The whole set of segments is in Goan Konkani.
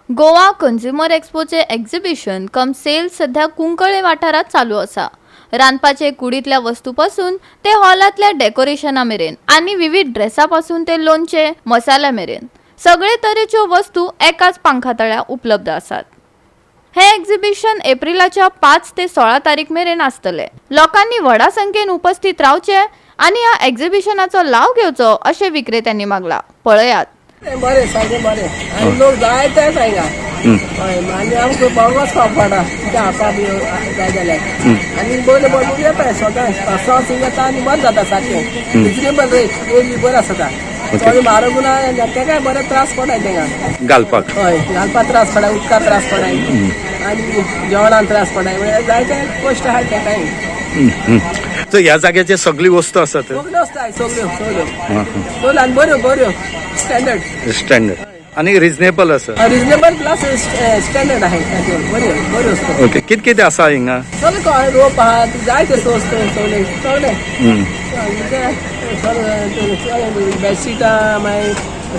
गोवा कंझ्युमर एक्स्पोचे एक्झिबिशन कम सेल सध्या कुंकळे वाठारात चालू आसा. रांदपाचे कुडींतल्या वस्तू पासून ते हॉलांतल्या डेकोरेशना मेरेन आनी विविध ड्रेसा पासून ते लोणचे मसाल्या मेरेन सगळे तरेच्यो वस्तू एकाच पांखातळ्या उपलब्ध आसात. हे एक्झिबिशन एप्रिलाच्या 5 ते 16 तारीख मेरेन आसतले. लोकांनी व्हडा संख्येन उपस्थित रावचे आनी ह्या एक्झिबिशनाचो लाव घेवचो अशें विक्रेत्यांनी मागला. पळयात. बरें, सारकें बरें आनी लोक जायते येता हिंगा. हय, आनी आमकां बरो वचपाक पडटा कितें हाडपा बी जाय जाल्यार. आनी बरें बरें येता सदांच 5-6 येता आनी बरें जाता सारकें. रिजनेबल रेट, रेट बी बरें आसता, चड म्हारग ना. तेकाय बरें त्रास पडाय तेंगा घालपाक. हय, घालपाक त्रास पडाय, उदका त्रास पडाय आनी जेवणान त्रास पडाय, म्हळ्यार जायते कश्ट आहाय तेकाय. सो ह्या जाग्याचे सगळी वस्तू आसात? सगल्यो आसता, सगल्यो सगल्यो सगल्यो आनी बऱ्यो बऱ्यो स्टँडर्ड. स्टँडर्ड आणि रिजनेबल आसा. रिजनेबल प्लस स्टँडर्ड आहे ताचेर, बऱ्यो बऱ्यो वस्तू. ओके, कित कितें आसा हिंगा? सगळे कळ्ळें, रोप आहा, जायते वस्तू सगळे सगळे बेडशीटां, मागीर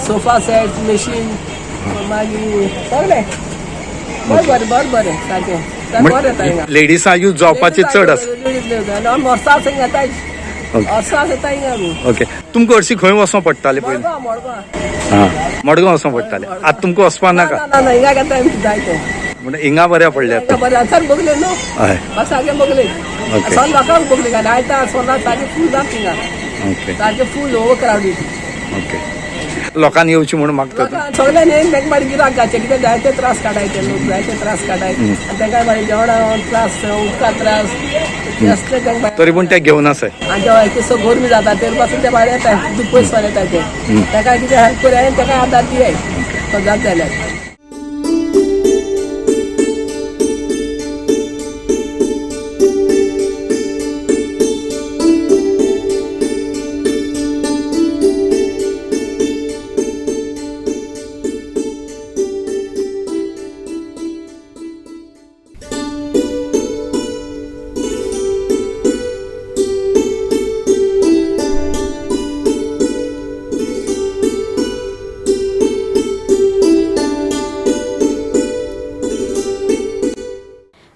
सोफा सेट, मशीन, मागीर सगळे बरें बरें बरें बरें सारकें सारकें बरें येता हिंगा. लेडिसां यूज जावपाची चड आसा. आमी वर्सां हिंगा येता, वर्सां येता हिंगा आमी. ओके, तुमकां हरशीं खंय वचों पडटालें पयलीं? मडगांव, मडगांव. हां, मडगांव वचों पडटालें. आतां तुमकां वचपा नाका? ना ना, हिंगा घेता आमी जायते. म्हणजे हिंगा बऱ्या पडल्या. हिंगा बरें सर, बगले न्हू. हय. बस सारकें बगले. सगळें लोकांक बगले काय आयता सोना सारकें फूल जाता हिंगा. सारकें फूल ओवर क्रावडीड. ओके, लोकांनी येवची म्हणून मागता तूं. सगळ्यांनी येवन तांकां मागीर गिराक घालचें, कित्याक जायते त्रास काडायचे लोक, जायते त्रास काडाय आनी तांकां मागीर जेवणा त्रास, उदका त्रास ते असले तांकां. तरी पूण ते घेवन आसाय. आनी जेव्हा कितलो गरमी जाता तेरे पासून ते भायर येता, पयस येता ते, ताका कितें हेल्प करूं, ताका आदार दियाय तो जाता जाल्यार.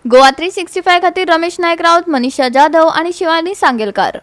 गोवा 365 खातीर रमेश नायक राऊत, मनीषा जाधव आणि शिवानी सांगेलकार.